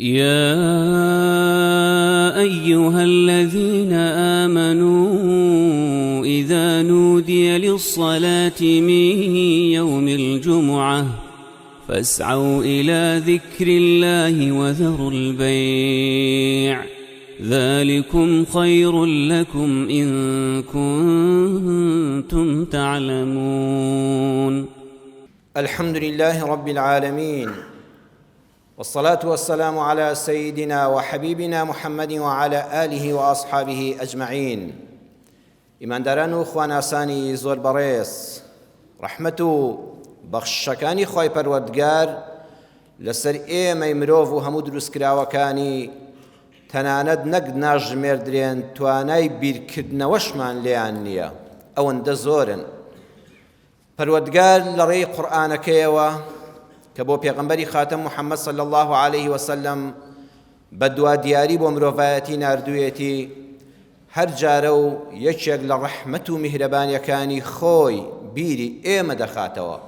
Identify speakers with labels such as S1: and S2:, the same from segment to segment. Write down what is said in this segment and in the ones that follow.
S1: يا أيها الذين آمنوا إذا نودي للصلاة من يوم الجمعة فاسعوا إلى ذكر الله وذروا البيع ذلكم خير لكم إن كنتم تعلمون.
S2: الحمد لله رب العالمين والصلاة والسلام على سيدنا وحبيبنا محمد وعلى آله وأصحابه أجمعين. ئیمانداران و خواناسانی زۆر بەڕێز، ڕەحمەت و بەخششەکانی خوای پەروەردگار لەسەر ئێمەی مرۆڤ و هەموو دروستکراوەکانی تەنانەت نەک ناژمێردرێن توانای بیرکردنەوەشمان لێیان نییە ئەوەندە زۆرن. پەروەردگار لە ڕێی قورئانەکەیەوە کە بۆ پێغەمبەری خاتەم محەممەد صلی اللە علیه وسلم بە دوا دیاری بۆ مرۆڤایەتی ناردوویەتی، هەر جارە و یەکێک لە ڕەحمەت و میهرەبانیەکانی خۆی بیری ئێمە دەخاتەوە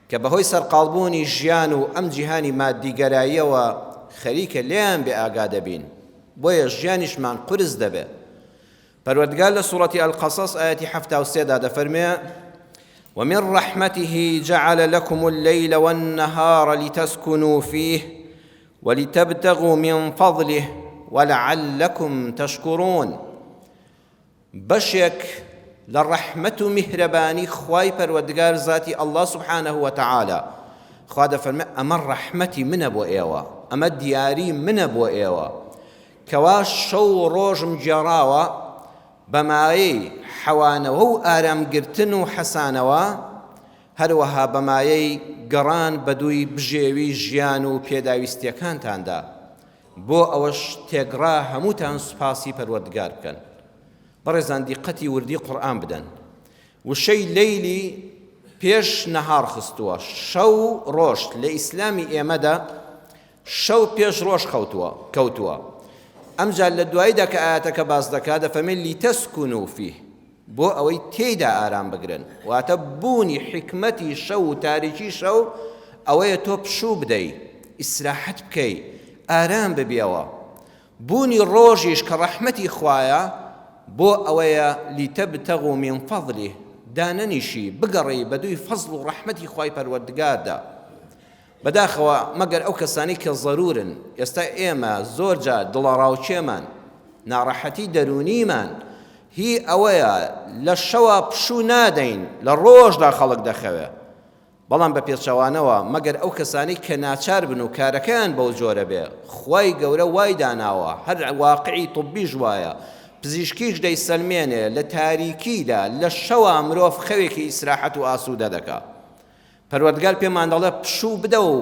S2: کە بەهۆی سەرقاڵبوونی ژیان و ئەم جیهانی مادیگەراییەوە خەریکە لێیان بێ ئاگا دەبین، بۆیە ژیانیشمان قورس دەبێ. پەروەردگار لە سوڕەتی القصص ئایەتی 73 دا دەفەرمێ ومن رحمته جعل لكم الليل والنهار لتسكنوا فيه ولتبتغوا من فضله ولعلكم تشكرون. بەشێک لە ڕەحمەت و میهرەبانی خوای پەروەردگار زاتی اللە سبحانه وتعالی خوا دەفەرمێ ئەمە ڕەحمەتی منە بۆ ئێوە ئەمە دیاری منە بۆ ئێوە کەوا شەو و ڕۆژم گێڕاوە بە مایەی حەوانەوە و ئارامگرتن و حەسانەوە، هەروەها بە مایەی گەڕان بەدووی بژێوی ژیان و پێداویستیەکانتاندا، بۆ ئەوەش تێکڕا هەمووتان سوپاسی پەروەردگار بکەن. بەڕێزان دیقەتی وردی قورئان بدەن. وشەی لەیلی پێش نەهار خستووە، شەو ڕۆژ لە ئیسلامی ئێمەدا شەو پێش ڕۆژ خەوتووە کەوتووە ئەمجا لە دواییدا کە ئایەتەکە باس دەکات دەفەرمێ لتسکنوا فیه بۆ ئەوەی تێیدا ئارام بگرن واتە بوونی حیکمەتی شەو و تاریکی شەو ئەوەیە تۆ پشوو بدەی ئیسراحەت بکەی ئارام ببیەوە بوونی ڕۆژیش کە ڕەحمەتی خوایە بۆ ئەوەیە لتبتغوا من فضله دانەنیشی بگەڕێی بەدووی فەزڵ و ڕەحمەتی خوای پەروەردگاردا بەداخەوە مەگەر ئەو کەسانەی کە زەرورن، ئێستا ئێمە زۆر جار دڵەڕاوکێمان، ناڕەحەتی دەروونیمان هی ئەوەیە لە شەوا پشوو نادەین لە ڕۆژدا خەڵک دەخەوێ، بەڵام بە پێچەوانەوە مەگەر ئەو کەسانەی کە ناچار بن و کارەکەیان بەو جۆرە بێ، خوای گەورە وای داناوە، هەر واقعی طبیش وایە، پزیشکیش دەیسەلمێنێ لە تاریکیدا لە شەوا مرۆڤ خەوێکی ئیسراحەت و ئاسوودە دەکا. پەروەردگار پێمان دەڵێ پشوو بدە و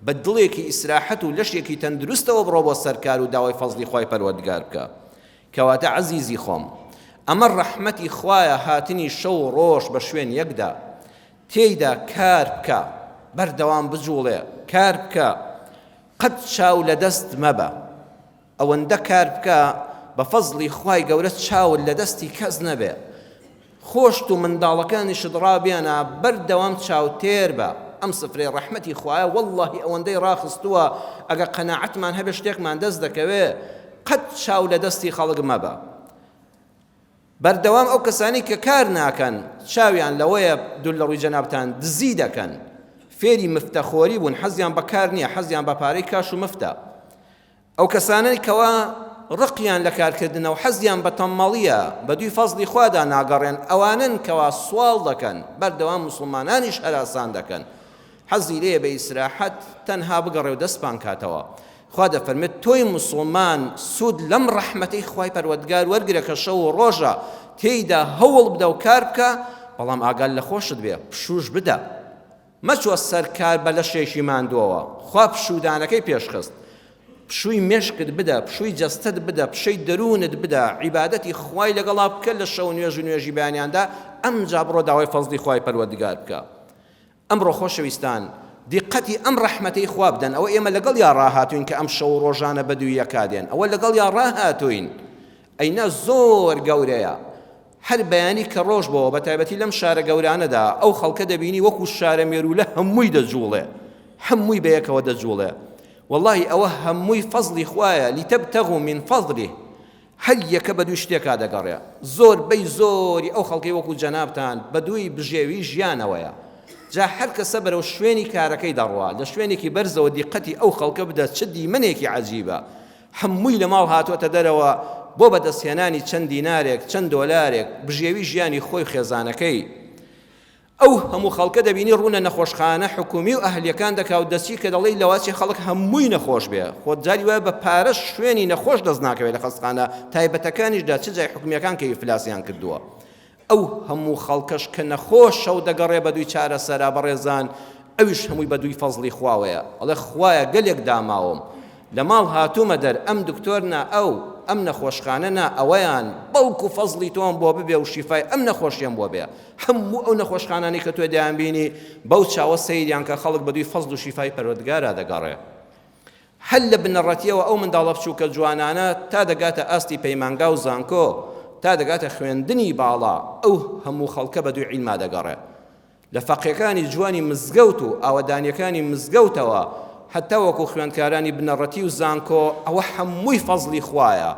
S2: بە دڵێکی ئیسراحەت و لەشێکی تەندروستەوە بڕۆ بۆ سەر کار و داوای فەزڵی خوای پەروەردگار بکە. کەواتە عەزیزی خۆم ئەمە ڕەحمەتی خوایە هاتنی شەو و ڕۆژ بە شوێن یەکدا تێیدا کار بکە بەردەوام بجوڵێ کار بکە قەت چاو لە دەست مەبە. ئەوەندە کار بکە بە فەزڵی خوای گەورە چاوت لە دەستی کەس نەبێ خۆشت و منداڵەکانیشت ڕابێنە بەردەوام چاو تێر بە ئەم سفرەی ڕەحمەتی خوایە وەڵڵاهی ئەوەندەی ڕاخستووە ئەگەر قەناعەتمان هەبێ شتێکمان دەست دەکەوێ قەت چاو لە دەستی خەڵک مەبە بەردەوام ئەو کەسانەی کە کار ناکەن چاویان لەوەیە دوور لە ڕووی جەنابتان دزی دەکەن فێری مفتەخۆری بوون حەزیان بە کار نییە حەزیان بە پارەی کاش و مفتە ئەو کەسانەی کەوا ڕقیان لە کارکردنە و حەزیان بە تەممەڵییە، بە دووی فەزڵی خوادا ناگەڕێن، ئەوانەن کەوا سواڵ دەکەن، بەردەوام موسڵمانانیش هەراسان دەکەن. حەزی لێیە بە ئیسراحەت تەنها بگەڕێ و دەست پان کاتەوە. خوا دەفەرموێت، تۆی موسڵمان سوود لەم ڕەحمەتەی خوای پەروەردگار وەرگرە کە شەو و ڕۆژە تێیدا هەوڵ بدە و کار بکە، بەڵام ئاگات لە خۆشت بێ، پشووش بدە. مەچۆ سەر کار بە لەشێکی ماندووەوە، خوا پشوودانەکەی پێشخست، پشووی مێشکت بدە، پشووی جەستەت بدە، پشەی دەروونت بدە، عیبادەتی خوای لەگەڵا بکە لە شەو نوێژ و نوێژی بەیانیاندا، ئەمجا بڕۆ داوای فەزڵی خوای پەروەردگار بکە. ئەمڕۆ خۆشەویستان دیقەتی ئەم ڕەحمەتەی خوا بدەن، ئەوە ئێمە لەگەڵیا ڕاهاتووین کە ئەم شەو و ڕۆژانە بەدووی یەکا دێن، ئەوە لەگەڵیا ڕاهاتووین، ئەینا زۆر گەورەیە. هەر بەیانی کە ڕۆژ بۆوە بە تایبەتی لەم شارە گەورانەدا ئەو خەڵکە دەبینی وەکو شارە مێروولە هەمووی دەجوڵێ هەمووی بەیەکەوە دەجوڵێ. وەڵاهی ئەوە هەمووی فەزڵی خوایە لتبتغوا من فضله هەر یەکە بەدووی شتێکا دەگەڕێ زۆربەی زۆری ئەو خەڵکەی وەکو جەنابتان بەدووی بژێوی ژیانەوەیە جا هەر کەسە بەرەو شوێنی کارەکەی دەڕوا لە شوێنێکی بەرزەوە دیقەتی ئەو خەڵکە بدە چ دیمەنێکی عەجیبە هەمووی لە ماڵ هاتووەتە دەرەوە بۆ بەدەستهێنانی چەند دینارێک چەند دۆلارێک بژێوی ژیانی خۆی خێزانەکەی ئەو هەموو خەڵکە دەبینی ڕوو لە نەخۆشخانە حکومی و ئەهلیەکان دەکا و دەچی کە دەڵێی لەواچێ خەڵک هەمووی نەخۆش بێ خۆ جاری وایە بە پارەش شوێنی نەخۆش دەست ناکەوێت لە خەستخانە تایبەتەکانیشدا چ جای حکومیەکان کە ئیفلاسیان کردووە ئەو هەموو خەڵکەش کە نەخۆشە و دەگەڕێ بە دووی چارەسەرا بەڕێزان ئەویش هەمووی بە دووی فەزڵی خواوەیە ئەڵێ خوایە گەلێک داماوم لە ماڵ هاتوومە دەر ئەم دکتۆر نا ئەو، ئەم نەخۆشخانە نا ئەوەیان، بەڵکو فەزڵی تۆم بۆ ببێ و شیفای ئەم نەخۆشیەم بۆ بێ. هەموو ئەو نەخۆشخانانەی کە تۆ دەیانبینی بەو چاوە سەیریان کە خەڵک بەدووی فەزڵ و شیفای پەروەردگارا دەگەڕێ. هەر لە بنەڕەتیەوە ئەو منداڵە بچووکە جوانانە تا دەگاتە ئاستی پەیمانگا و زانکۆ، تا دەگاتە خوێندنی باڵا، ئەو هەموو خەڵکە بەدووی عیلما دەگەڕێ. لە فەقێکانی جوانی مزگەوت و ئاوەدانیەکانی مزگەوتەوە هەتاوەکو خوێندکارانی بنەڕەتی و زانکۆ ئەوە هەمووی فەزڵی خوایە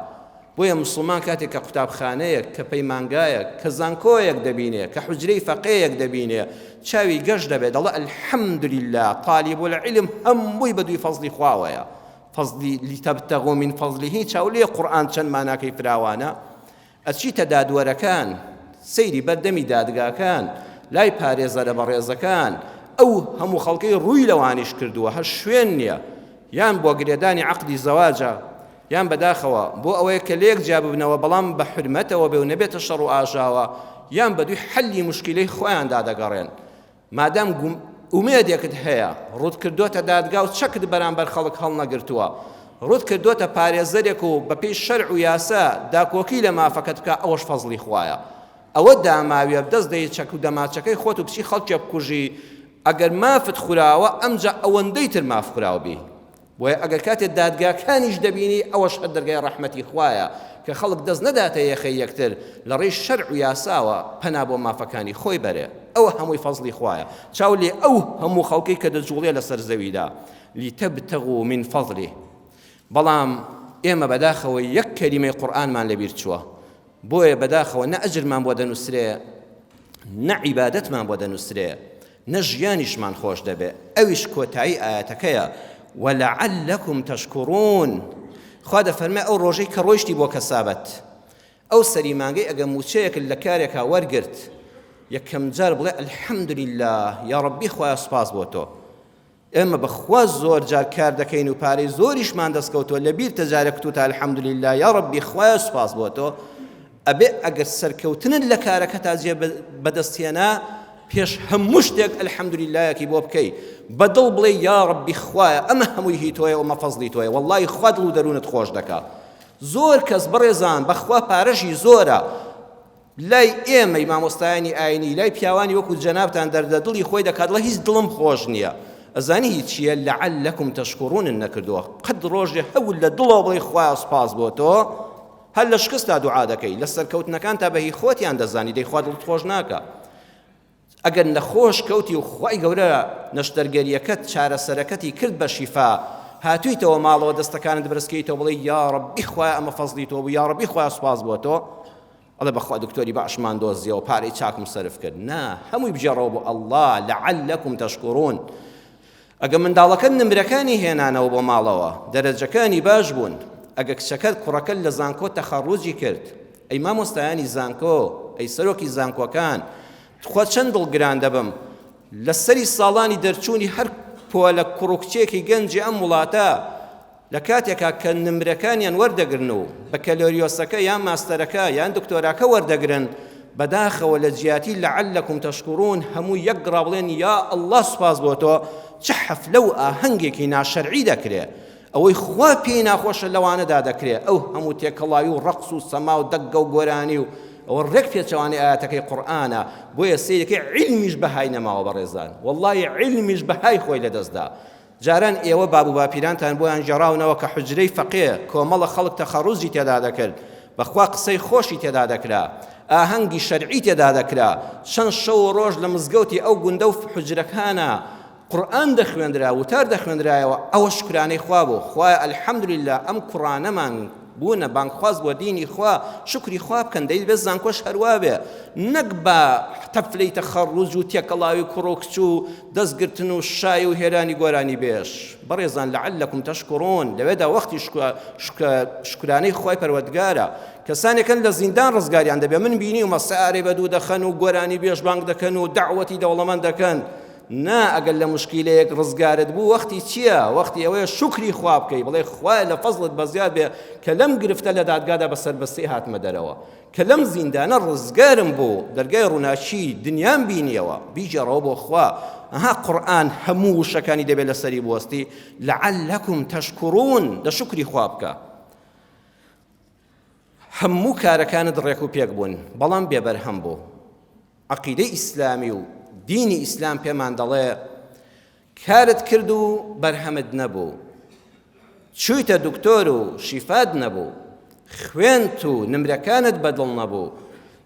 S2: بۆیە مسوڵمان کاتێک کە قوتابخانەیەک کە پەیمانگایەک کە زانکۆیەک دەبینێ کە حوجرەی فەقێیەک دەبینێ چاوی گەش دەبێ دەڵێ الحمدلله طالب العلم هەمووی بەدووی فەزڵی خواوەیە فەزلی لتبتغوا من فضله چاو لێ قورئان چەند ماناکەی فراوانە ئەچیتە دادوەرەکان، سەیری بەر دەمی دادگاکان، لای پارێزەرە بەڕێزەکان، ئەو هەموو خەڵکەی ڕووی لەوانیش کردووە هەر شوێن نییە، یان بۆ گرێدانی عەقدی زەواجە، یان بەداخەوە بۆ ئەوەیە کە لەیەک جیا ببنەوە بەڵام بە حورمەتەوە بێ و نەبێتە شەڕ و ئاژاوە، یان بەدووی حەلی موشکیلەی خۆیاندا دەگەڕێن. مادام ئومێدێکت هەیە، ڕووت کردۆتە دادگا و چەکت بەرامبەر خەڵک هەڵنەگرتووە، ڕووت کردۆتە پارێزەرێک و بەپێی شەرع و یاسا داکۆکی لە مافەکەت بکە، ئەوەش فەزڵی خوایە. ئەوە داماویە دەست دەی چەک و دەماچەکەی خۆت و بچی خەڵکێ بکوژی، ئەگەر مافت خوراوە ئەمجا ئەوەندەی تر ماف خوراو بی. بۆیە ئەگەر کاتێ دادگاکانیش دەبینی ئەوەش هەر دەرگای ڕەحمەتی خوایە کە خەڵک دەست نەداتە یەخەی یەکتر لە ڕێی شەرع و یاساوە پەنا بۆ مافەکانی خۆی بەرێ ئەوە هەمووی فەزڵی خوایە چاو لێ ئەو هەموو خەڵکەی کە دەجوڵێ لەسەر زەویدا لتبتغوا من فضله بەڵام ئێمە بەداخەوە یەک کەلیمەی قورئانمان لەبیر چووە بۆیە بەداخەوە نە ئەجرمان بۆ دەنووسرێ نە عیبادەتمان بۆ دەنووسرێ نە ژیانیشمان خۆش دەبێ ئەویش کۆتایی ئایەتەکەیە ولعلکم تشکرون خوا دەفەرمێ ئەو ڕۆژەی کە ڕۆیشتی بۆ کەسابەت ئەو سەری مانگەی ئەگە موچەیەکت لە کارێکا وەرگرت یەکەم جار بڵێ الحمدلله یا ڕەبی خوایە سوپاس بۆ تۆ ئێمە بەخوا زۆر جار کار دەکەین و پارەی زۆریشمان دەستکەوتووە لەبیرتە جارێک کوتوتە الحمدللە یا ڕەبی خوایە سوپاس بۆ تۆ ئەبێ ئەگەر سەرکەوتنت لە کارەکەتا جێ بەدەست هێنا پێش هەموو شتێک الحمدللەیەکی بۆ بکەی بە دڵ بڵێ یا ڕەبی خوایە ئەمە هەمووی هی تۆیە ئەمە فەزڵی تۆیە وەڵڵاهی خوا دڵ و دەروونت خۆش دەکا زۆر کەس بەڕێزان بەخوا پارەشی زۆرە لای ئێمەی مامۆستایانی ئاینی لای پیاوانی وەکو جەنابتان دەردە دڵی خۆی دەکات دڵێ هیچ دڵم خۆش نییە ئەزانی هی چییە لعلکم تشکرون نەکردووە قەت ڕۆژێ هەول لە دڵەوە بڵێ خوایە سوپاس بۆ تۆ هەر لە شکستا دوعا دەکەی لە سەرکەوتنەکان تا بە هی خۆتیان دەزانی دەی خوا دڵت خۆش ناکا ئەگەر نەخۆش کەوتی و خوای گەورە نەشتەرگەریەکەت چارەسەرەکەتی کرد بە شیفا هاتوویتەوە ماڵەوە دەستەکانت بەرزکەیتەوە بڵێ یا ڕەبی خوایە ئەمە فەزڵی تۆ بوو یا ڕەبی خوایە سوپاس بۆ تۆ ئەڵێ بەخوا دکتۆری باشمان دۆزیەوە پارەی چاکم سەرف کرد نا هەمووی بگێڕەوە بۆ ئەڵڵا لعلکم تشکرون ئەگە منداڵەکەت نمرەکانی هێنانەوە بۆ ماڵەوە دەرەجەکانی باش بوون ئەگە کچەکەت کوڕەکەت لە زانکۆ تەخەڕوجی کرد ئەی مامۆستایانی زانکۆ ئەی سەرۆکی زانکۆکان تخوا چەند دڵگران دەبم لە سەری ساڵانی دەرچوونی هەر پۆلە کوڕ و کچێکی گەنجی ئەم وڵاتە لە کاتێکا کە نمرەکانیان وەردەگرن و بەکەلۆریۆسەکە یان ماستەرەکە یان دکتۆراکە وەردەگرن، بەداخەوە لە جیاتی لعلکم تشکرون هەموو یەک گڕا بڵێن یا اللە سوپاس بۆ تۆ، چ حەفلە و ئاهەنگێکی ناشەرعی دەکرێ، ئەوەی خوا پێی ناخۆشە لەوانەدا دەکرێ، ئەو هەموو تێکەڵاوی و ڕەقس و سەما و دەگگە و گۆرانی و ئەوە ڕێک پێچەوانەی ئایەتەکەی قورئانە، بۆیە سەیرەکەی عیلمیش بەهای نەماوە بەڕێزان، وەڵڵاهی عیلمیش بەهای خۆی لەدەستدا. جاران ئێوە باب و باپیرانتان بۆیان گێڕاونەوە کە حوجرەی فەقێ کۆمەڵە خەڵک تەخەڕوجی تێدا دەکرد، بەخوا قسەی خۆشی تێدا دەکرا، ئاهەنگی شەرعی تێدا دەکرا، چەند شەو و ڕۆژ لە مزگەوتی ئەو گوندە و حوجرەکانا. قورئان دەخوێندرا، وتار دەخوێندرایەوە، ئەوە شوکرانەی خوا بوو، خوایە الحمدللە ئەم کوڕانەمان بوونە بانگخواز بۆ دینی خوا، شوکری خوا بکەن، دەی دەبێت زانکۆش هەروا بێ، نەک بە تەفلەی تەخەڕوج و تێکەڵاوی کوڕ و کچ و دەستگرتن و شای و هێرانی گۆرانی بێژ. بەڕێزان لعلکم تشکرون، لەوێدا وەختی شوکرانەی خوای پەروەردگارە، کەسانێکن لە زیندان ڕزگاریان دەبێ، من بینیومە سەیارەی بەدوو دەخەن و گۆرانی بێژ بانگ دەکەن و دەعوەتی دەوڵەمەند دەکەن، نا ئەگەر لە موشکیلەیەک ڕزگارت بوو وەختی چییە؟ وەختی ئەوەیە شوکری خوا بکەی بڵێ خوایە لە فەزڵت بەزیاد بێ کە لەم گرفتە لە دادگادا بە سەربەستی هاتمە دەرەوە کە لەم زیندانە ڕزگارم بوو دەرگای ڕووناکی دنیام بینیەوە بیگێڕەوە بۆ خوا ئەها قورئان هەموو وشەکانی دەبێت لەسەری بوەستی لعلکم تشکرون دە شوکری خوا بکە هەموو کارەکانت ڕێک و پێک بوون بەڵام بێبەرهەم بوو عەقیدەی ئیسلامی و دینی ئیسلام پێمان دەڵێ کارت کرد و بەرهەمت نەبوو، چوویتە دکتۆر و شیفات نەبوو، خوێنت و نمرەکانت بەدڵ نەبوو،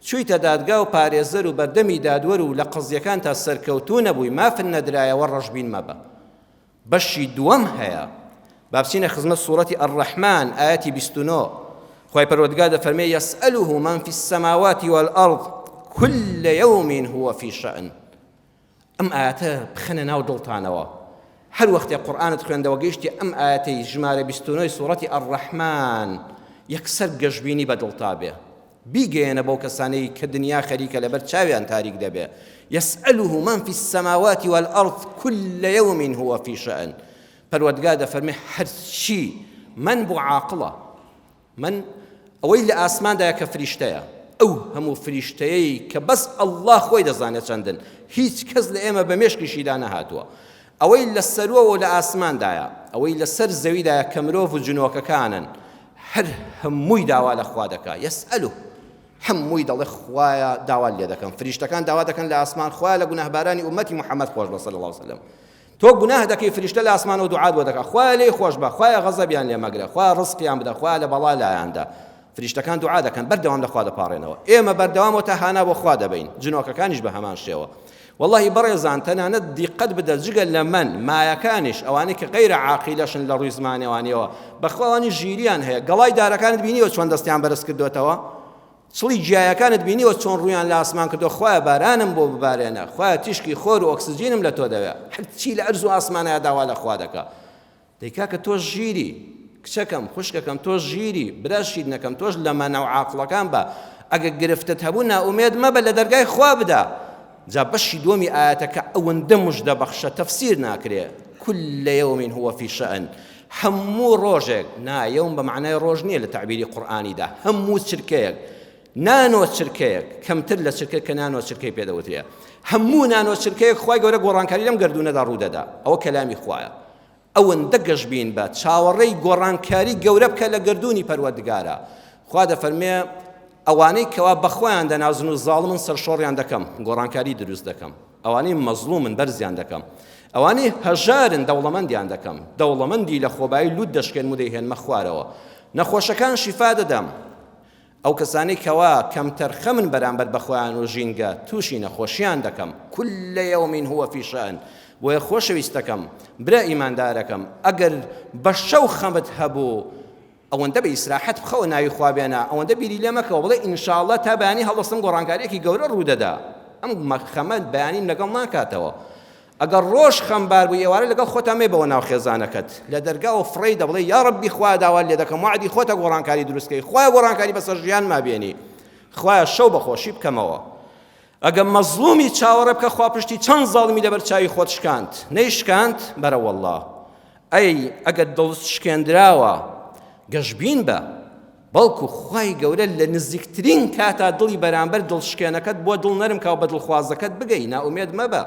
S2: چوویتە دادگا و پارێزەر و بەردەمی دادوەر و لە قەزیەکانتا سەرکەوتوو نەبووی، مافت نەدرایەوە ڕەشبین مەبە. بەشی دووەم هەیە با بچینە خزمەت سوڕەتی الرحمن ئایەتی 29 خوای پەروەردگار دەفەرمێ یسأله من فی السماوات والأرض كل يوم هو في شأن ئەم ئاەتە بخەنە ناو دڵتانەوە هەر وەختێ قورآنت خوێندەوە گەیشتی ئەم ئاەتەی ژمارە 29 سوڕەتی الرحمن یەکسەر گەشبینی بە دڵتا بێ بیگەیەنە بەو کەسانەی کە دنیا خەریکە لەبەر چاویان تاریک دەبێ یسأله من فی السماوات والأرض كل يوم هو في شأن پەروەردگار دەفەرمێ هەرچی من بۆ عاقڵە من ئەوەی لە ئاسماندایە کە فریشتەیە ئەو هەموو فریشتەیەی کە بەس ئەڵڵا خۆی دەزانێت چەندن هیچ کەس لە ئێمە بە مێشکیشیدا نەهاتووە ئەوەی لە سەروەوە لە ئاسماندایە ئەوەی لەسەر زەویدایە کە مرۆڤ و جنۆکەکانن هەر هەمووی داوا لە خوا دەکا یسئلو هەمووی دەڵێ خوایە داوا لێ دەکەم فریشتەکان داوا دەکەن لە ئاسمان خوایە لە گوناهبارانی ئومەتی محەممەد خۆش بە صلی الله علیه وسلم تۆ گوناه دەکەی فریشتە لە ئاسمانەوە دوعات بۆ دەکا خوایە لێی خۆش بە خوایە غەزەبیان لێ مەگرە خوایە ڕزقیان بدە خوایە لە بەڵا لایاندا فریشتەکان دوعا دەکەن بەردەوام لە خوا دەپاڕێنەوە ئێمە بەردەوامەوە تا هانا بۆ خوا دەبەین جنۆکەکانیش بە هەمان شێوە وەڵاهی بەڕێزان تەنانەت دیقەت بدە جگە لە من مایەکانیش ئەوانەی کە غەیرە عاقیلەشن لە ڕووی زمانەوانیەوە بەخوا ئەوانی ژیریان هەیە گەڵای دارەکانت بینیوە چۆن دەستیان بەرز کردوێتەوە چڵی گیایەکانت بینیوە چۆن ڕوویان لە ئاسمان کردو خوایە بارانم بۆ ببارێنە خوایە تیشکی خۆر و ئۆکسجینم لە تۆ دەوێ هەرچی لە ئەرز و ئاسمانەیە داوا لە خوا دەکا دەی کاکە تۆش ژیری کچەکەم خوشکەکەم تۆش ژیری برا شیرنەکەم تۆش لە مانا و عاقڵەکان بە ئەگە گرفتت هەبوو نائومێد مەبە لە دەرگای خوا بدە جا بەشی دووەمی ئاەتەکە ئەوەندە مژدە بەخشە تەفسیر ناکرێ كل يوم هو في شأن هەموو ڕۆژێک نا یوم بە معنای ڕۆژ نییە لە تعبیری قورئانیدا هەموو چرکەیەک نانۆ چرکەیەک کەمتر لە چرکە کە نانۆ چرکەی پێدەوترێ هەموو نانۆ چرکەیەک خوای گەورە گۆڕانکاری لەم گەردوونەدا ڕوودەدا ئەوە کەلامی خوایە ئەوەندە گەشبین بە چاوەڕێی گۆڕانکاری گەورە بکە لە گەردوونی پەروەردگارە خوا دەفەرمێ ئەوانەی کەوا بەخۆیان دەنازن و زاڵمن سەرشۆڕیان دەکەم گۆڕانکاری دروست دەکەم ئەوانەی مەزڵومن بەرزیان دەکەم ئەوانەی هەژارن دەوڵەمەندیان دەکەم دەوڵەمەندی لە خۆبایی لوت دەشکێنم و دەیهێنمە خوارەوە نەخۆشەکان شیفا دەدەم ئەو کەسانەی کەوا کەمتەرخەمن بەرامبەر بە خۆیان و ژینگە تووشی نەخۆشیان دەکەم، کل یوم هو فی شأن، بۆیە خۆشەویستەکەم، برا ئیماندارەکەم، ئەگەر بە شەو خەمت هەبوو ئەوەندە بە ئیسراحەت بخەوە ناوی خوا بێنە، ئەوەندە بیری لێ مەکەوە بڵێ ان شاء اللە تا بەیانی هەڵدەستم گۆڕانکارییەکی گەورە ڕوودەدا، ئەم خەمە بەیانیم لەگەڵ ناکاتەوە. ئەگەر ڕۆژ خەمبار بووی ئێوارە لەگەڵ خۆتا مەیبەوە ناو خێزانەکەت لە دەرگاوە فڕێی دە بڵێ یاڕەبی خوایە داوات لێ دەکەم وەعدی خۆتە گۆڕانکاری دروست کەی خوایە گۆڕانکاری بەسەر ژیانما بێنی خوایە شەو بە خۆشی بکەمەوە ئەگە مەزڵومی چاوەڕێ بکە خوا پشتی چەند زاڵمی لەبەر چاوی خۆت شکاند نەیشکاند بەرە واللە ئەی ئەگەر دڵت شکێندراوە گەشبین بە بەڵکو خوای گەورە لە نزیکترین کاتا دڵی بەرامبەر دڵشکێنەکەت بۆ دڵ نەرم کا و بە دڵخوازەکەت بگەی نائومێد مەبە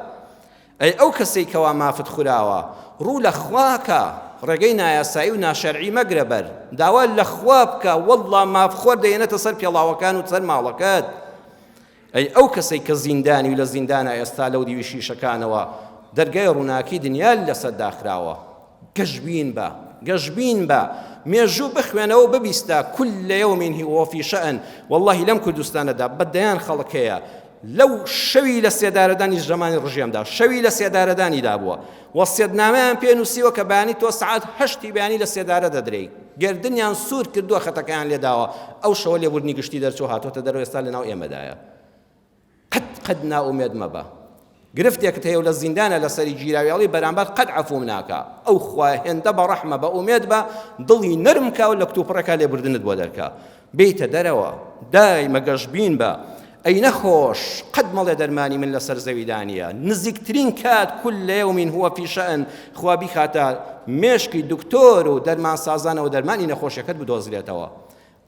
S2: ئەی ئەو کەسەی کەوا مافت خوراوە ڕوو لە خوا کە ڕێگەی نایاسایی و ناشەرعی مەگرە بەر داوا لە خوا بکە واللە مافخۆر دەیەنێتە سەر پێڵاوەکان و سەر ماڵەکەت ئەی ئەو کەسەی کە زیندانی و لە زیندانە ئێستا لەو دیوی شیشەکانەوە دەرگای ڕووناکی دنیا لەسەر داخراوە گەشبین بە گەشبین بە مێژوو بخوێنەوە ببیستە كل يوم هو في شأن والله لەم کوردستانەدا بە دەیان خەڵک هەیە. لەو شەوی لە سێدارەدانی ژەمانی ڕژێمدا شەوی لە سێدارەدانی دابووە وەسیەتنامەیان پێ نووسیوە کە بەیانی تۆ سەعات هەشتی بەیانی لە سێدارە دەدرێی گەردنیان سوور کردووە خەتەکەیان لێداوە ئەو شەوە لێبوردنی گشتی دەرچوو هاتۆتە دەرەوە ئێستا لەناو ئێمەدایە قەت قەت نائومێد مەبە گرفتێکت هەیە و لە زیندانە لەسەری گیراوی ئەڵی بەرامبەر قەت عەفوم ناکا ئەو خوا هێندە بە ڕەحمە بە ئومێد بە دڵی نەرم کا و لە کتوپڕێکا لێبوردنت بۆ دەرکا بێیتە دەرەوە دایمە گەشبین بە ئەی نەخۆش قەت مەڵێ دەرمانی من لەسەر زەویدا نییە نزیکترین کات كل يوم هو في شأن خوا بیخاتە مێشکی دکتۆر و دەرمانسازانەوە دەرمانی نەخۆشیەکەت بدۆزرێتەوە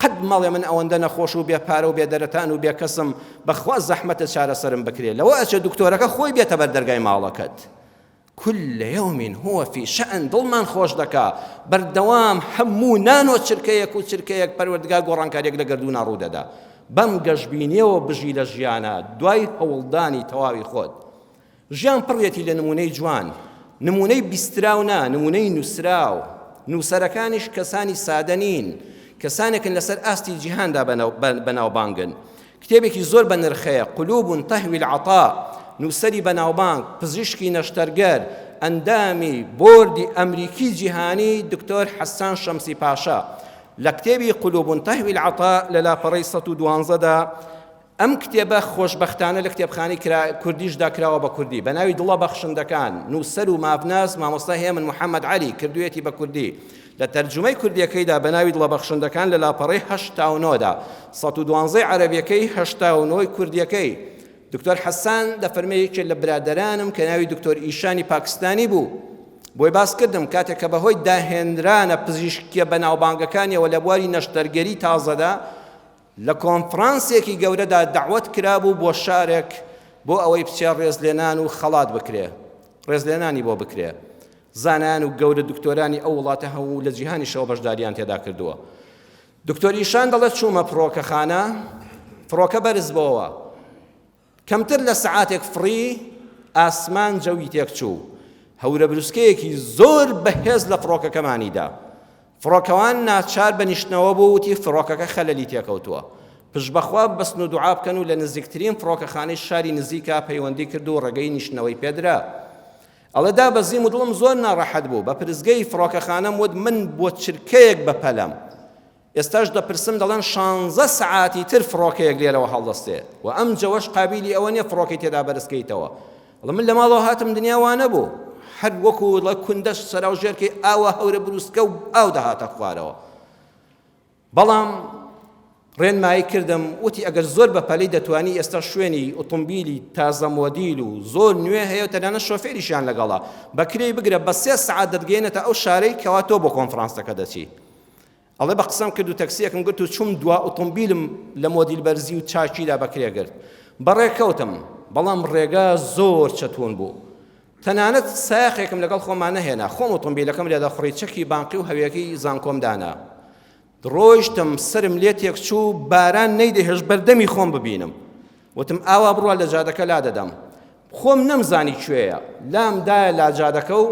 S2: قەت مەڵێ من ئەوەندە نەخۆش و بێ پارە و بێ دەرەتان و بێ کەسم بەخوا زەحمەتە چارەسەرم بکرێ لەوە ئەچێ دکتۆرەکە خۆی بێتە بەر دەرگای ماڵەکەت كل يوم هو في شأن دڵمان خۆش دەکا بەردەوام هەموو نانۆ چرکەیەک و چرکەیەک پەروەردگار گۆڕانکاریەک لە گەردوونا ڕوو دەدا بەم گەشبینیەوە بژی لە ژیانە دوای هەوڵدانی تەواوی خۆت ژیان پڕیەتی لە نموونەی جوان، نموونەی بیستراو نا، نموونەی نووسراو. نووسەرەکانیش کەسانی سادە نین، کەسانێکن لەسەر ئاستی جیهاندا بەناوبانگن. کتێبێکی زۆر بەنرخەیە، قلوب تهوی العطاء، نووسەری بەناوبانگ، پزیشکی نەشتەرگەر، ئەندامی بۆردی ئەمریکی جیهانی دکتۆر حەسان شەمسی پاشا، لە کتێبی قلوب تهوی العطاء لە لاپەڕەی 112 دا ئەم کتێبە خۆشبەختانە لە کتێبخانەی کوردیشدا کراوە بە کوردی بە ناوی دڵە بەخشندەکان، نووسەر و مافناس مامۆستا هێمن محەمەد عەلی کردوویەتی بە کوردی. لە تەرجومەی کوردییەکەیدا بە ناوی دڵە بەخشندەکان لە لاپەڕەی 89 دا، 112 عەرەبییەکەی، 89 کوردییەکەی. دکتۆر حەسان دەفەرمێ یەکێ لە برادەرانم کە ناوی دکتۆر ئیشانی پاکستانی بوو، بۆی باس کردم کاتێک کە بەهۆی داهێنرانە پزیشکییە بەناوبانگەکانیەوە لە بواری نەشتەرگەری تازەدا، لە کۆنفرانسێکی گەورەدا دەعوەت کرابوو بۆ شارێک بۆ ئەوەی بچێ ڕێزلێنان و خەڵات بکرێ ڕێزلێنانی بۆ بکرێ زانایان و گەورە دکتۆرانی ئەو وڵاتە هەموو لە جیهانیشەوە بەشداریان تێدا کردووە دکتۆر ئیشان دەڵێت چوومە فڕۆکەخانە فڕۆکە بەرز بۆوە کەمتر لە سەعاتێک فڕی، ئاسمان جەوی تێکچوو. هەورەبروسکەیەکی زۆر بەهێز لە فڕۆکەکەمانی دا. فڕۆکەوان ناچار بە نیشتنەوە بوو وتی فڕۆکەکە خەلەلی تێکەوتووە. پشت بەخوا ببەستن و دوعا بکەن و لە نزیکترین فڕۆکەخانەی شاری نزیکا پەیوەندی کرد و ڕێگەی نیشتنەوەی پێدرا. ئەڵێ دابەزیم و دڵم زۆر ناڕەحەت بوو. بە پرسگەی فڕۆکەخانەم وت من بۆ چرکەیەک بەپەلەم. ئێستاش دەپرسم دەڵێن شانزە سەعاتی تر فڕۆکەیەک لێرەوە هەڵدەستێ و ئەم جەوەش قابیلی ئەوە نییە فڕۆکەی تێدا بەرزکەیتەوە. ئەڵێ من لە ماڵەوە هاتم دنیا وا نەبوو، هەر وەکوو ڵە کوندەش سەراوژێرکەی ئاوا هەورە بروسکە و ئاو دەهاتە خوارەوە. بەڵام ڕێنمایی کردم وتی ئەگەر زۆر بە پەلەی دەتوانی ئێستا شوێنی ئۆتۆمبیلی تازە مۆدیل و زۆر نوێ هەیە و تەنانەت شۆفێریشیان لەگەڵە بە کرێی بگرە بە سێ سەعات دەتگەیەنێتە ئەو شارەی کەوا تۆ بۆ کۆنفرانسەکە دەچی. ئەڵێ بە قسەم کرد و تەکسیەکم گرت و چووم دوا ئۆتۆمبیلم لە مۆدیل بەرزی و چاکیدا بەکرێ گرت. بەڕێ کەوتم، بەڵام ڕێگا زۆر چەتوون بوو. تەنانەت سایەقێکم لەگەڵ خۆما نەهێنا، خۆم ئۆتۆمبیلەکەم لێدەخوڕی، چەکی بانقی و هەویەکەی زانکۆم دانا. ڕۆیشتم، سەرم لێ تێکچوو، باران نەیدەهێشت بەردەمی خۆم ببینم. وتم ئاوا بڕوا لە جادەکە لادەدەم. خۆم نەمزانی کوێیە، لام دایە لاجادەکە و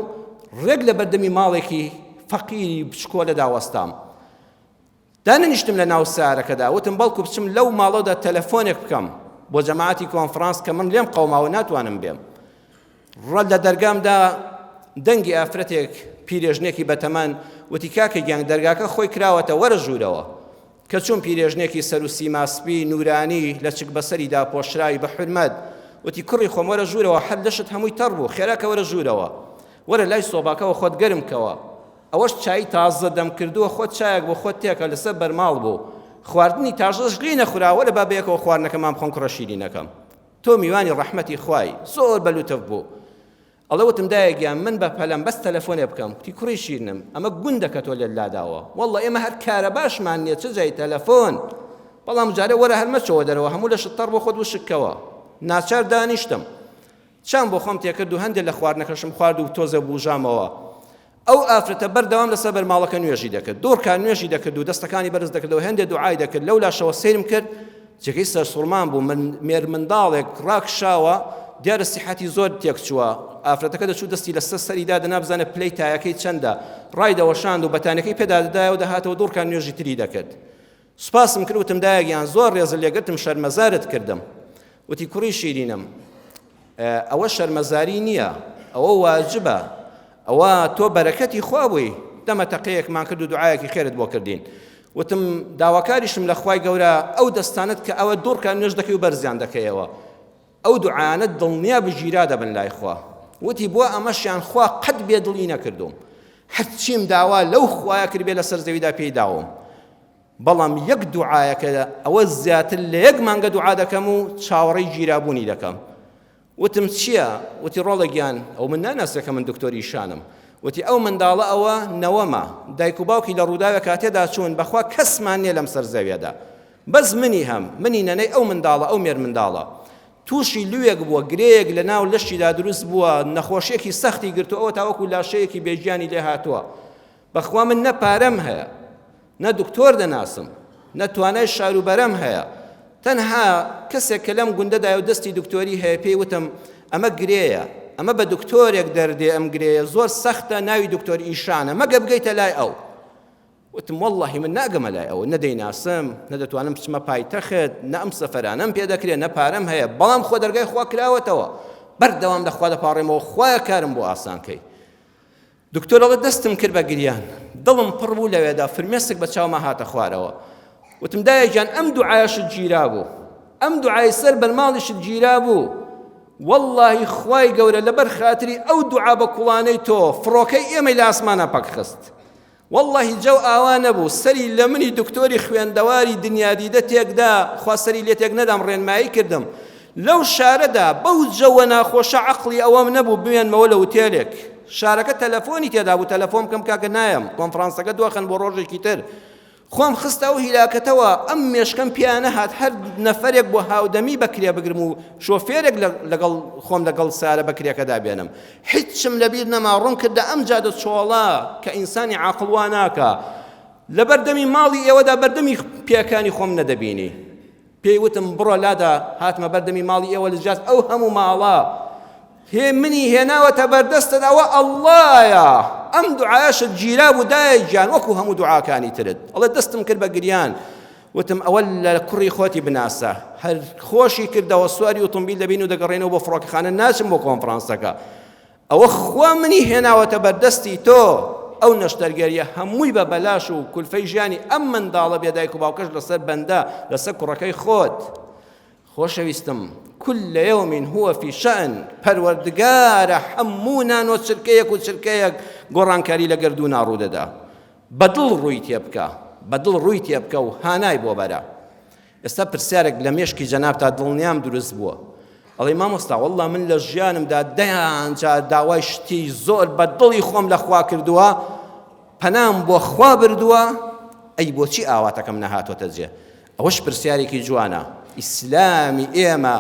S2: ڕێک لە بەردەمی ماڵێکی فەقیری بچکۆلەدا وەستام. دانەنیشتم لە ناو سەیارەکەدا، وتم بەڵکو بچم لەو ماڵەدا تەلەفۆنێک بکەم بۆ جەماعەتی کۆنفرانس کە من لێم قەوماوە ناتوانم بێم. ڕە لە دەرگامدا دەنگی ئافرەتێک، پیرێژنێکی بەتەمەن، وتی کاکە گیان دەرگاکە خۆی کراوەتە وەرە ژوورەوە. کە چووم پیرێژنێکی سەر و سیما سپی نوورانی لەچک بەسەری داپۆشراوی بە حورمەت وتی کوڕی خۆم وەرە ژوورەوە هەر لەشت هەمووی تەڕ بوو خێرا کە وەرە ژوورەوە وەرە لای سۆباکەوە خۆت گەرم کەوە ئەوەش چایی تازە دەم کردووە خۆت چایەک بۆ خۆت تێکە لەسەر بەرماڵ بوو خواردنی تازەش لێ نەخورا وەرە با بەیەکەوە خواردنەکەمان بخۆن کوڕە شیرینەکەم تۆ میوانی ڕەحمەتی خوای زۆر بە لوتف بوو ئەڵێ وتم دایە گیان من بە پەلەم بەس تەلەفۆنێ بکەم کوتی کوڕی شیرنم ئەمە گوندە کە تۆ لێت لاداوە واللە ئێمە هەر کارەباشمان نییە چ جای تەلەفۆن بەڵام جارێ وەرە هەر مەچەوە دەرەوە هەموو لەشت تەڕ بۆ خۆت وشک کەوە ناچار دانیشتم چام بۆ خۆم تێکرد و هەندێک لە خواردنەکەشم خوارد و تۆزێ بوژامەوە ئەو ئافرەتە بەردەوام لەسەر بەرماڵەکە نوێژی دەکرد، دوو ڕکات نوێژی دەکرد و دەستەکانی بەرز دەکردەوە، هێندێ دوعای دەکرد، لەو لاشەوە سەیرم کرد جێگەی سەرسوڕمان بوو، من مێرمنداڵێک ڕاکشاوە، دیارە سیحەتی زۆر تێکچووە، ئافرەتەکە دەچوو دەستی لەسەر سەری دادەنا بزانێ پلەی تایەکەی چەندە، ڕایدەوەشاند و بەتانیەکەی پێدا دەدایەوە دەهاتەوە دوو ڕکات نوێژی تری دەکرد. سوپاسم کرد وتم دایە گیان زۆر ڕێزت لێگرتم شەرمەزارت کردم. وتی کوڕی شیرینم ئەوە شەرمەزاری نییە ئەوە واجبە ئەوە تۆ بەرەکەتی خوا بووی دەمە تەقەیەکمان کرد و دوعایەکی خێرت بۆ کردین وتم داواکاریشم لە خوای گەورە ئەو دەستانت کە ئەوە دوڕکە نوێژ دەکەی و بەرزیان دەکەیەوە ئەو دوعایانە دڵنیا بگیرا دەبن لای خوا وتی بۆ ئەمەشیان خوا قەت بێدڵی نەکردوم هەرچیم داوا لەو خوایە کردبێ لەسەر زەویدا پێی داوم بەڵام یەک دوعایەکە ئەوە زیاتر لە یەک مانگە دوعا دەکەم و چاوەڕێی گیرابوونی دەکەم وتم چییە؟ وتی ڕۆڵە گیان ئەو من ناناسێ کە من دکتۆر ئیشانم وتی ئەو منداڵە ئەوە نەوەمە دایک و باوکی لە ڕووداوێکا تێدا چوون بەخوا کەسمان نییە لەم سەر زەویەدا بەس منی هەم منی نەنەی ئەو منداڵە ئەو مێرمنداڵە تووشی لوێک بووە گرێیەک لە ناو لەشیدا دروست بووە نەخۆشیەکی سەختی گرتو ئەوە تاوەکو لاشەیەکی بێگیانی لێ هاتووە بەخوا من نە پارەم هەیە نە دکتۆر دەناسم نە توانای شاروبەرەم هەیە تەنها کەسێک کە لەم گوندەدایە و دەستی دکتۆری هەیە پێی وتم ئەمە گرێیە ئەمە بە دکتۆرێک دەردێ ئەم گرێیە زۆر سەختە ناوی دکتۆر ئیشانە مەگە بگەیتە لای ئەو وتم واللهی من ناگەمە لای ئەوە نە دەیناسم نە دەتوانم بچمە پایتەخت نە ئەم سەفەرانەم پێ دەکرێت نە پارەم هەیە بەڵام خۆ دەرگای خوا کراوەتەوە بەردەوام لە خوا دەپاڕێمەوە خوایە کارم بۆ ئاسان کەی دکتۆر ئەڵێ دەستم کرد بە گریان دڵم پڕ بوو لەوێدا فرمێسک بە چاوما هاتە خوارەوە وتم دایە گیان ئەم دوعایەشت گیرا بوو ئەم دوعای سەر بەرماڵیشت گیرا بوو واللهی خوای گەورە لەبەر خاتری ئەو دوعا بە کوڵانەی تۆ فڕۆکەی ئێمەی لە ئاسمانە پەک خست واللهی جەو ئاوا نەبوو سەری لە منی دکتۆری خوێندەواری دنیادیدە تێکدا خوا سەری لێ تێک نەدام ڕێنمایی کردم لەو شارەدا بەو جەوە ناخۆشە عەقڵی ئەوەم نەبوو بمێنمەوە لە وتێلێک شارەکە تەلەفۆنی تێدا بوو تەلەفۆن بکەم کاکە نایەم کۆنفرانسەکە دواخەن بۆ ڕۆژێکی تر خۆم خستە ئەو هیلاکەتەوە ئەم مێشکەم پیا نەهات هەر نەفەرێک بۆ هاودەمی بەکرێ بگرم و شۆفێرێک لەگەڵ خۆم لەگەڵ سارە بەکرێکەدا بێنم هیچم لەبیر نەما ڕوون کردە ئەم جادە چۆڵە کە ئینسانی عاقڵ وا ناکا لەبەر دەمی ماڵی ئێوەدا بەردەمی پێکانی خۆم نەدەبینی پێی وتم بڕۆ لادا هاتمە بەردەمی ماڵی ئێوە لە جیات ئەو هەموو ماڵە هێ منی هێناوەتە بەردەستت ئەوە ئەڵڵایە ئەم دوعایەشت گیرا بوو دایە گیان وەکو هەموو دوعاکانی ترت ئەڵێ دەستم کرد بە گریان وتم ئەوە لە کوڕی خۆتی بناسە هەر خۆشی کردەوە سواری ئۆتۆمبیل دەبین و دەگەڕێنەوە بۆ فڕۆکەخانە ناچم بۆ کۆنفرانسەکە ئەوە خوا منی هێناوەتە بەردەستی تۆ، ئەو نەشتەرگەریە هەمووی بە بەلاش و کولفەی ژیانی ئەم منداڵە بێ دایک و باوکەش لەسەر بەندە لەسەر کوڕەکەی خۆت. خۆشەویستم كل يوم هو في شأن پەروەردگارە هەموو نانۆ چرکەیەک و چرکەیەک گۆڕانکاری لە گەردوونا ڕوودەدا. بەدڵ ڕووی تێبکە، بەدڵ ڕووی تێبکە و هانای بۆ بەرە. ئێستا پرسیارێک لە مێشکی جەنابتا دڵنیام دروست بووە ئەڵێ مامۆستا واللە من لە ژیانمدا دەیان جار داوای شتی زۆر بە دڵی خۆم لە خوا کردووە پەنام بۆ خوا بردووە ئەی بۆچی ئاواتەکەم نەهاتۆتە جێ ئەوەش پرسیارێکی جوانە ئیسلامی ئێمە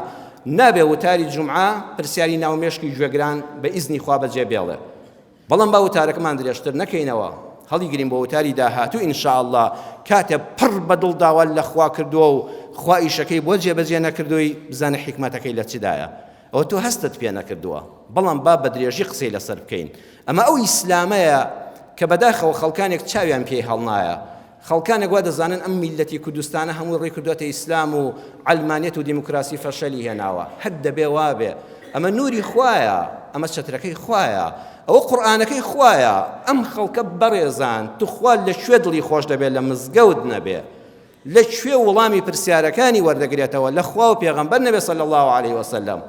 S2: نابێ وتاری جومعە پرسیاری ناو مێشکی گوێگران بە ئیزنی خوا بەجێ بێڵێ بەڵام با وتارەکەمان درێژتر نەکەینەوە هەڵیگرین بۆ وتاری داهاتوو ان شاء اللە کاتێ پڕ بە دڵ داوات لە خوا کردووە و خوا ئیشەکەی بۆ جێبەجێ نەکردووی بزانە حیکمەتەکەی لە چدایە ئەوە تۆ هەستت پێ نەکردووە بەڵام با بە درێژی قسەی لەسەر بکەین ئەمە ئەو ئیسلامەیە کە بەداخەوە خەڵکانێک چاویان پێی هەڵنایە خەڵکانێک وا دەزانن ئەم میللەتی کوردستانە هەمووی ڕووی کردووەتە ئیسلام و عەلمانیەت و دیموکراسی فەشەلی هێناوە. هەر دەبێ وابێ. ئەمە نوری خوایە، ئەمە چەترەکەی خوایە، ئەوە قورئانەکەی خوایە. ئەم خەڵکە بەڕێزان توخوا لە کوێ دڵی خۆش دەبێ لە مزگەوت نەبێ؟ لە کوێ وڵامی پرسیارەکانی وەردەگرێتەوە لە خوا و پێغەمبەر نەبێ صلی اللە علیه وسلم؟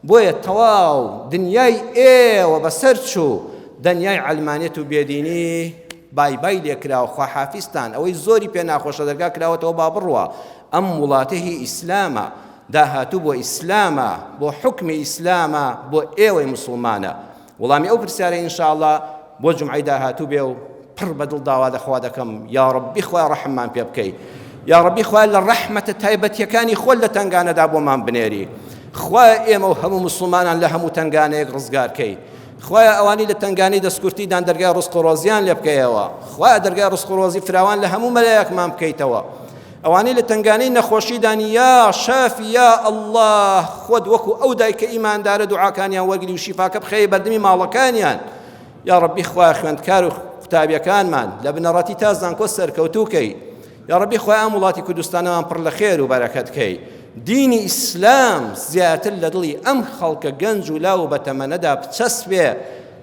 S2: بۆیە تەواو دنیای ئێوە بەسەر چوو دەنیای عەلمانیەت و بێدینی بای بای لێکرا و خواحافیزتان ئەوەی زۆری پێ ناخۆشە دەرگا کراوەتەوە با بڕوا ئەم وڵاتە هی ئیسلامە داهاتوو بۆ ئیسلامە بۆ حوکمی ئیسلامە بۆ ئێوەی موسڵمانە وڵامی ئەو پرسیارە ان شاء اللە بۆ جومعەی داهاتوو بێ و پڕ بە دڵ داوا لە خوا دەکەم یا ڕەبی خوای ڕەحممان پێ بکەی یا ڕەبی خوای لە ڕەحمەتە تایبەتیەکانی خۆت لە تەنگانەدا بۆمان بنێری خوایە ئێمە و هەموو مسلمانان لە هەموو تەنگانەیەک ڕزگار کەی خوایە ئەوانی لە تەنگانەی دەستکورتیدان دەرگای ڕزق و ڕۆزیان لێ بکەیەوە خوایە دەرگای ڕزق و ڕۆزی فراوان لە هەموو مەلایەکمان بکەیتەوە ئەوانەی لە تەنگانەی نەخۆشیدان یا شافی یا اللە خۆت وەکو ئەو دایکە ئیماندارە دوعاکانیان وەرگری و شیفاکە بخەیە بەردەمی ماڵەکانیان یا ڕەبی خوایە خوێندکار و قوتابیەکانمان لە بنەڕەتی تا زانکۆ سەرکەوتوو کەی یا ڕەبی خوایە ئەم وڵاتی کوردستانەمان پڕ لە خێر و بەرەکەت کەی. دینی ئیسلام زیاتر لە دڵی ئەم خەڵکە گەنج و لاو و بەتەمەنەدا بچەسپێ،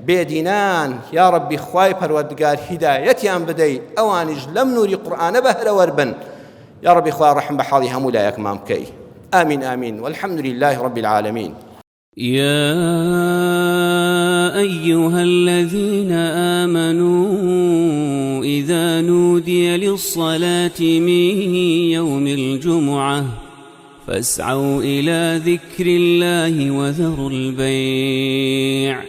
S2: بێدینان یا ڕەبی خوای پەروەردگار هیدایەتیان بدەی ئەوانیش لەم نوری قورئانە بەهرەوەر بن، یا ڕەبی خوای ڕەحم بە حاڵی هەموو لایەکمان بکەی. آمین آمین والحمد لله رب العالمین.
S1: يا أيها الذين آمنوا إذا نودي للصلاة من يوم الجمعة فاسعوا إلى ذكر الله وذروا البيع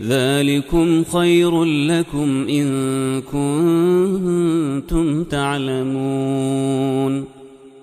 S1: ذلكم خير لكم إن كنتم تعلمون.